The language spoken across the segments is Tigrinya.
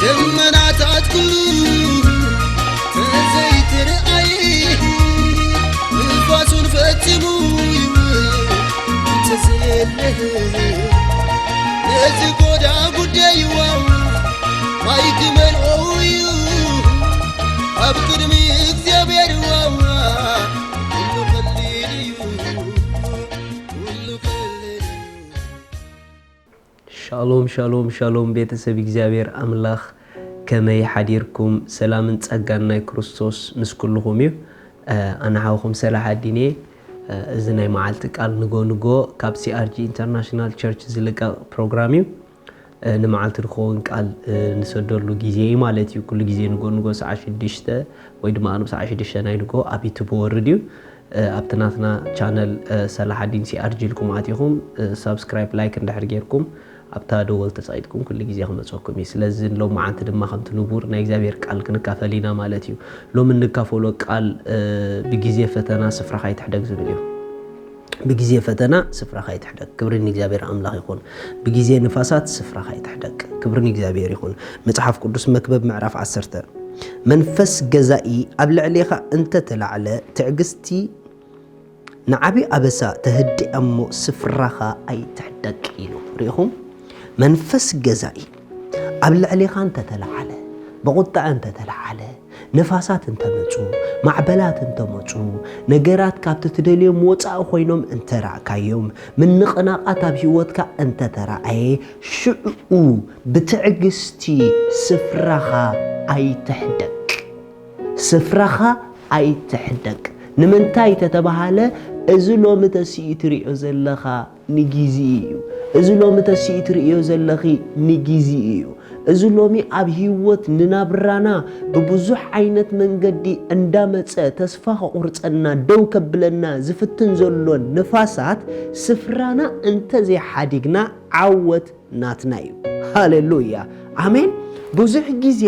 ደመናታት ኩሉ ተዘይትርኣይ፣ ንፋሱን ፈጺሙ ይውል እንተዘየለ፣ ነዚ ጎዳ ጉዳይዋ ማይ ክመልኦ እዩ ኣብ ቅድሚ እግዚኣብሔር ዋዋ። ኩሉ ቀሊል እዩ፣ ኩሉ ቀሊል እዩ። ሻሎም፣ ሻሎም፣ ሻሎም ቤተሰብ እግዚኣብሔር ኣምላኽ፣ ከመይ ሓዲርኩም? ሰላምን ጸጋን ናይ ክርስቶስ ምስ ኩልኹም እዩ። እ፣ ኣነ ሓውኹም ሰላሕ ኣዲን እየ። እ፣ እዚ ናይ መዓልቲ ቃል ንጎ ንጎ ካብ C R G International Church ዝልቀቕ ፕሮግራም እዩ። እ፣ ንመዓልቲ ዝኸውን ቃል፣ እ፣ ንሰደሉ ግዜ እዩ ማለት እዩ። ኩሉ ግዜ ንጎ ንጎ ሰዓት ሽዱሽተ ወይ ድማ ቅድሚ ሰዓት ሽዱሽተ ናይ ንጎ ኣብ ዩቱብ ወርድ እዩ። እ፣ ኣብቲ ናትና ቻነል፣ እ፣ ሰላሓዲን C R G ኢልኩም ኣቲኹም፣ እ፣ ሳብስክራይብ፣ ላይክ እንድሕር ጌርኩም ኣብታ ደወል ተጻቂጥኩም ኩሉ ግዜ ክመጸኩም እዩ። ስለዚ ሎም መዓልቲ ድማ ከምቲ ንቡር ናይ እግዚኣብሔር ቃል ክንካፈል ኢና ማለት እዩ። ሎም እንካፈሎ ቃል፣ እ፣ ብግዜ ፈተና ስፍራኻ ኣይትሕደግ ዝብል እዩ። ብግዜ ፈተና ስፍራኻ ኣይትሕደግ። ክብሪ ንእግዚኣብሔር ኣምላኽ ይኹን። ብግዜ ንፋሳት ስፍራኻ ኣይትሕደግ። ክብሪ ንእግዚኣብሔር ይኹን። መጽሓፍ ቅዱስ መክብብ ምዕራፍ ዓሰርተ፣ መንፈስ ገዛኢ ኣብ ልዕሌኻ እንተተላዕለ ትዕግስቲ ንዓቢ ኣበሳ ተህድእ እሞ ስፍራኻ ኣይትሕደቅ ኢሉ። ርኢኹም? መንፈስ ገዛኢ ኣብ ልዕሌኻ እንተተላዓለ፣ ብቑጣዐ እንተተላዓለ፣ ንፋሳት እንተመጹ፣ ማዕበላት እንተመጹ፣ ነገራት ካብቲ ትደልዮም ወጻኢ ኮይኖም እንተራእካዮም፣ ምንቕናቓት ኣብ ህይወትካ እንተተራእየ፣ ሽዑ ብትዕግስቲ ስፍራኻ ኣይትሕደቅ። ስፍራኻ ኣይትሕደቅ። ንምንታይ ተተባሃለ፣ እዚ ሎሚ ተስኢ ትሪኦ ዘለኻ ንጊዜኡ እዩ። እዚ ሎሚ ተስኢ ትርእዮ ዘለኺ ንጊዜኡ እዩ። እዚ ሎሚ ኣብ ህይወት ንናብራና ብብዙሕ ዓይነት መንገዲ እንዳመጸ ተስፋ ከቑርጸና፣ ደው ከብለና ዝፍትን ዘሎ ንፋሳት፣ ስፍራና እንተዘይሓዲግና ዓወት ናትና እዩ። ሃሌሉያ። ኣሜን። ብዙሕ ግዜ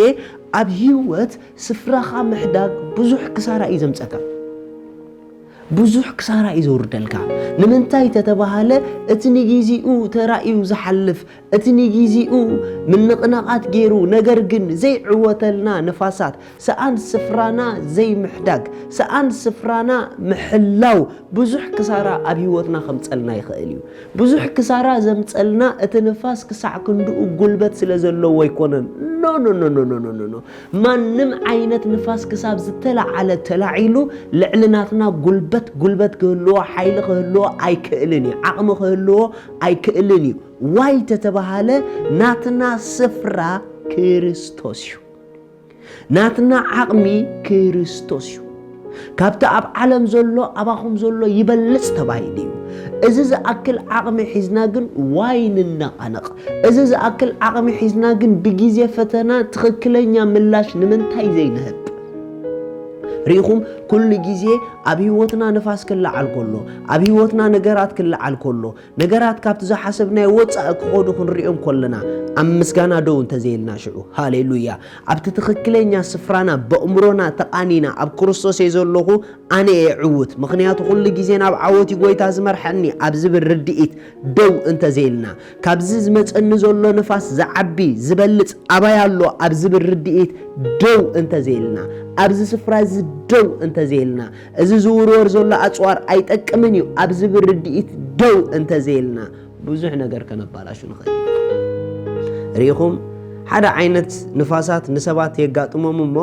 ኣብ ህይወት ስፍራኻ ምሕዳግ ብዙሕ ክሳራ እዩ ዘምጸካ። ብዙሕ ክሳራ እዩ ዘውርደልካ። ንምንታይ ተተባሃለ፣ እቲ ንጊዜኡ ተራእዩ ዝሓልፍ፣ እቲ ንጊዜኡ ምንቕናቓት ገይሩ፣ ነገር ግን ዘይዕወተልና ንፋሳት፣ ሰኣን ስፍራና ዘይምሕዳግ፣ ሰኣን ስፍራና ምሕላው ብዙሕ ክሳራ ኣብ ህይወትና ከምጸልና ይኽእል እዩ። ብዙሕ ክሳራ ዘምጸልና እቲ ንፋስ ክሳዕ ክንድኡ ጉልበት ስለ ዘለዎ ኣይኮነን። ኖ፣ ኖ፣ ኖ። ማንም ዓይነት ንፋስ ክሳብ ዝተላዓለ ተላዒሉ ልዕሊ ናትና ጉልበት፣ ጉልበት ክህልዎ፣ ሓይሊ ክህልዎ ኣይክእልን እዩ። ዓቕሚ ክህልዎ ኣይክእልን እዩ። ዋይ ተተባሃለ፣ ናትና ስፍራ ክርስቶስ እዩ። ናትና ዓቕሚ ክርስቶስ እዩ። ካብቲ ኣብ ዓለም ዘሎ ኣባኹም ዘሎ ይበልጽ ተባሂሉ እዩ። እዚ ዝኣክል ዓቕሚ ሒዝና ግን ዋይ ንነቓነቕ። እዚ ዝኣክል ዓቕሚ ሒዝና ግን ብግዜ ፈተና ትኽክለኛ ምላሽ ንምንታይ ዘይንህብ? ርኢኹም፣ ኩሉ ግዜ ኣብ ህይወትና ንፋስ ክለዓል ከሎ፣ ኣብ ህይወትና ነገራት ክለዓል ከሎ፣ ነገራት ካብቲ ዝሓሰብናዮ ወጻኢ ክኸዱ ክንሪኦም ከለና፣ ኣብ ምስጋና ደው እንተዘይልና ሽዑ፣ ሃሌሉያ፣ ኣብቲ ትኽክለኛ ስፍራና በእምሮና ተቓኒና ኣብ ክርስቶስ እየ ዘለኹ፣ ኣነ እየ ዕዉት፣ ምኽንያቱ ኩሉ ግዜ ናብ ዓወት እዩ ጎይታ ዝመርሐኒ ኣብ ዝብል ርድኢት ደው እንተዘይልና፣ ካብዚ ዝመጸኒ ዘሎ ንፋስ ዝዓቢ ዝበልጽ ኣባይ ኣሎ ኣብ ዝብል ርድኢት ደው እንተዘይልና፣ ኣብዚ ስፍራ እዚ ደው እንተዘይልና፣ እዚ ዝውርወር ዘሎ ኣጽዋር ኣይጠቅምን እዩ ኣብ ዝብል ርድኢት ደው እንተዘይልና፣ ብዙሕ ነገር ከነባላሹ ንኽእል ኢና። ርኢኹም፣ ሓደ ዓይነት ንፋሳት ንሰባት የጋጥሞም እሞ፣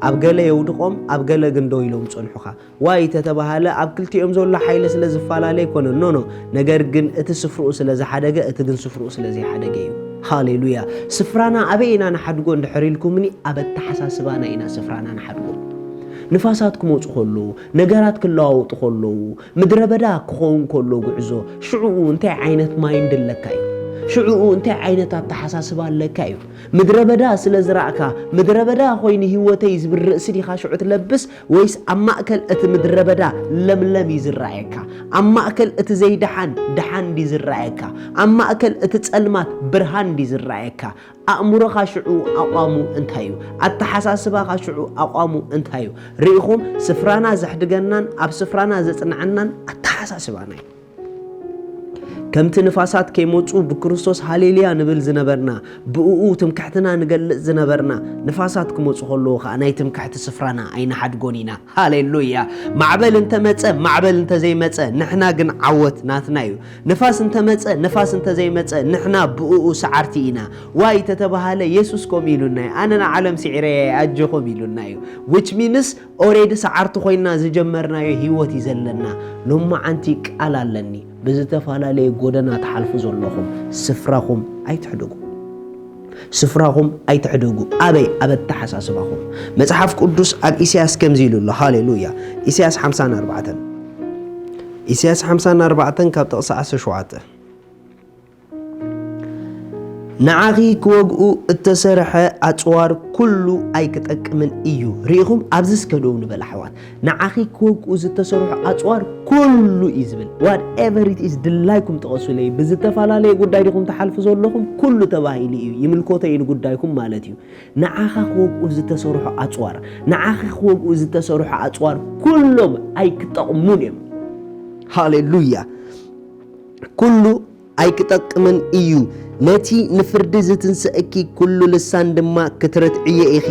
ኣብ ገለ የውድቖም፣ ኣብ ገለ ግን ደው ኢሎም ጸንሑኻ። ዋይ ተተባሃለ፣ ኣብ ክልቲኦም ዘሎ ሓይሊ ስለ ዝፈላለ ኣይኮነን። ኖ፣ ኖ። ነገር ግን እቲ ስፍርኡ ስለ ዝሓደገ፣ እቲ ግን ስፍርኡ ስለ ዘይሓደገ እዩ። ሃሌሉያ። ስፍራና ኣበይ ኢና ንሓድጎ እንድሕር ኢልኩምኒ፣ ኣብ ኣተሓሳስባና ኢና ስፍራና ንሓድጎ። ንፋሳት ክመጹ ከለዉ፣ ነገራት ክለዋወጡ ከለዉ፣ ምድረ በዳ ክኸውን ከሎ ጉዕዞ፣ ሽዑ እንታይ ዓይነት ማይንድ ኣለካ እዩ? ሽዕኡ እንታይ ዓይነት ኣተሓሳስባ ኣለካ እዩ? ምድረ በዳ ስለ ዝረእካ፣ ምድረ በዳ ኮይኑ ህይወተይ ዝብል ርእሲ ዲኻ ሽዑ ትለብስ፣ ወይስ ኣብ ማእከል እቲ ምድረ በዳ ለምለም እዩ ዝረኣየካ? ኣብ ማእከል እቲ ዘይደሓን ደሓን ድዩ ዝረኣየካ? ኣብ ማእከል እቲ ጸልማት ብርሃን ድዩ ዝረኣየካ? ኣእምሮኻ ሽዑ ኣቋሙ እንታይ እዩ? ኣተሓሳስባኻ ሽዑ ኣቋሙ እንታይ እዩ? ርኢኹም፣ ስፍራና ዘሕድገናን ኣብ ስፍራና ዘጽንዐናን ኣተሓሳስባና እዩ። ከምቲ ንፋሳት ከይመጹ ብክርስቶስ ሃሌሉያ ንብል ዝነበርና፣ ብእኡ ትምክሕትና ንገልጽ ዝነበርና፣ ንፋሳት ክመጹ ከለዉ ኸኣ ናይ ትምክሕቲ ስፍራና ኣይንሓድጎን ኢና። ሃሌሉያ! ማዕበል እንተመጸ፣ ማዕበል እንተዘይመጸ፣ ንሕና ግን ዓወት ናትና እዩ። ንፋስ እንተመጸ፣ ንፋስ እንተዘይመጸ፣ ንሕና ብእኡ ሰዓርቲ ኢና። ዋይ ተተባሃለ፣ የሱስ ከምኡ ኢሉና እዩ፣ "ኣነ ንዓለም ስዒረ እየ፣ ኣጆኹም" ኢሉና እዩ። Which means already ሰዓርቲ ኮይና ዝጀመርናዮ ህይወት እዩ ዘለና። ሎማዓንቲ ቃል ኣለኒ። ብዝተፈላለየ ጎደና ትሓልፉ ዘለኹም፣ ስፍራኹም ኣይትሕደጉ። ስፍራኹም ኣይትሕደጉ። ኣበይ? ኣብ ኣተሓሳስባኹም። መጽሓፍ ቅዱስ ኣብ ኢሳያስ ከምዚ ኢሉ ኣሎ። ሃሌሉያ። ኢሳያስ ሓምሳን ኣርባዕተን። ኢሳያስ ሓምሳን ኣርባዕተን ካብ ጥቕሲ ዓሰርተ ሸውዓተ። ንዓኺ ክወግኡ እተሰርሐ ኣጽዋር ኩሉ ኣይክጠቅምን እዩ። ርኢኹም? ኣብዚ እስከ ደው ንበል ኣሕዋት። ንዓኺ ክወግኡ ዝተሰርሑ ኣጽዋር ኩሉ እዩ ዝብል። Whatever it is፣ ድላይኩም ጥቐሱለይ። ብዝተፈላለየ ጉዳይ ዲኹም ትሓልፉ ዘለኹም? ኩሉ ተባሂሉ እዩ። ይምልከቶ እዩ ንጉዳይኩም ማለት እዩ። ንዓኻ ክወግኡ ዝተሰርሑ ኣጽዋር፣ ንዓኺ ክወግኡ ዝተሰርሑ ኣጽዋር ኩሎም ኣይክጠቕሙን እዮም። ሃሌሉያ። ኩሉ ኣይክጠቅምን እዩ። ነቲ ንፍርዲ ዝትንስእኪ ኩሉ ልሳን ድማ ክትርትዕዮ ኢኺ።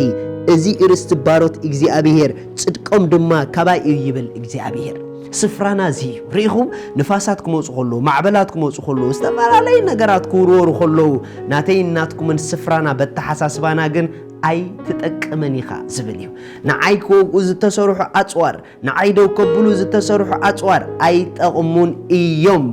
እዚ ርስቲ ባሮት እግዚኣብሄር፣ ጽድቆም ድማ ካባይ እዩ ይብል እግዚኣብሄር። ስፍራና እዚ እዩ። ርኢኹም? ንፋሳት ክመጹ ከለዉ፣ ማዕበላት ክመጹ ከለዉ፣ ዝተፈላለዩ ነገራት ክውርወሩ ከለዉ፣ ናተይን ናትኩምን ስፍራና በተሓሳስባና ግን ኣይትጠቅምን ኢኻ ዝብል እዩ። ንዓይ ክወግኡ ዝተሰርሑ ኣጽዋር፣ ንዓይ ደው ከብሉ ዝተሰርሑ ኣጽዋር ኣይጠቕሙን እዮም።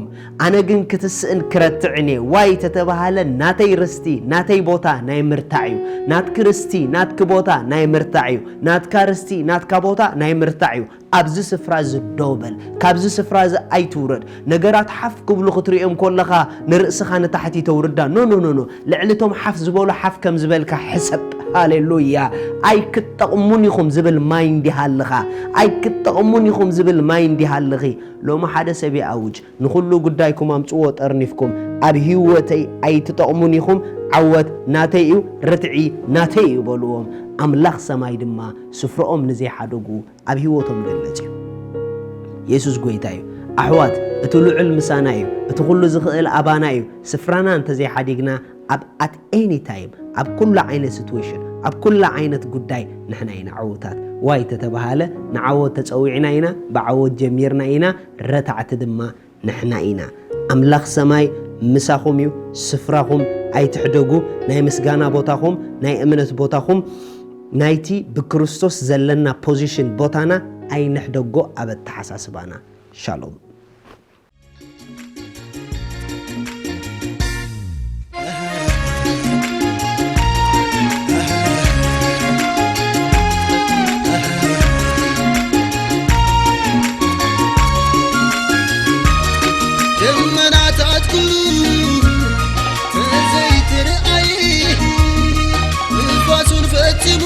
ኣነ ግን ክትስእን ክረትዕን እየ። ዋይ ተተባሃለ ናተይ ርስቲ፣ ናተይ ቦታ ናይ ምርታዕ እዩ። ናትኪ ርስቲ፣ ናትኪ ቦታ ናይ ምርታዕ እዩ። ናትካ ርስቲ፣ ናትካ ቦታ ናይ ምርታዕ እዩ። ኣብዚ ስፍራ እዚ ደው በል። ካብዚ ስፍራ እዚ ኣይትውረድ። ነገራት ሓፍ ክብሉ ክትርእዮም ከለኻ ንርእስኻ ንታሕቲ ተውርዳ። ኖ፣ ኖ፣ ኖ፣ ኖ። ልዕሊ እቶም ሓፍ ዝበሉ ሓፍ ከም ዝበልካ ሕሰብ። ሃሌሉያ። ኣይክትጠቕሙን ኢኹም ዝብል ማይንድ ይሃልኻ። ኣይክትጠቕሙን ኢኹም ዝብል ማይንድ ይሃልኺ። ሎሚ ሓደ ሰብ ይኣውጅ፣ "ንኹሉ ጉዳይኩም ኣምጽዎ ጠርኒፍኩም፣ ኣብ ህይወተይ ኣይትጠቕሙን ኢኹም፣ ዓወት ናተይ እዩ፣ ርትዒ ናተይ እዩ" በልዎም። ኣምላኽ ሰማይ ድማ ስፍርኦም ንዘይሓደጉ ኣብ ህይወቶም ይግለጽ እዩ። የሱስ ጎይታ እዩ። ኣሕዋት፣ እቲ ልዑል ምሳና እዩ። እቲ ኩሉ ዝኽእል ኣባና እዩ። ስፍራና እንተዘይሓዲግና ኣብ at any time፣ ኣብ ኩሉ ዓይነት ሲትዌሽን፣ ኣብ ኩሉ ዓይነት ጉዳይ ንሕና ኢና ዕዉታት። ዋይ ተተባሃለ ንዓወት ተጸዊዕና ኢና፣ ብዓወት ጀሚርና ኢና፣ ረታዕቲ ድማ ንሕና ኢና። ኣምላኽ ሰማይ ምሳኹም እዩ። ስፍራኹም ኣይትሕደጉ። ናይ ምስጋና ቦታኹም፣ ናይ እምነት ቦታኹም፣ ናይቲ ብክርስቶስ ዘለና ፖዚሽን ቦታና ኣይንሕደጎ ኣብ ኣተሓሳስባና። ሻሎም። ደመናታት ኩሉ ተዘይትርኣይ፣ ንፋሱን ፈጺሙ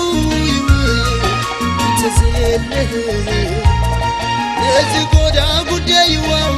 ተዘየለ። ነዚ ጎዳ ጉዳይ ዋው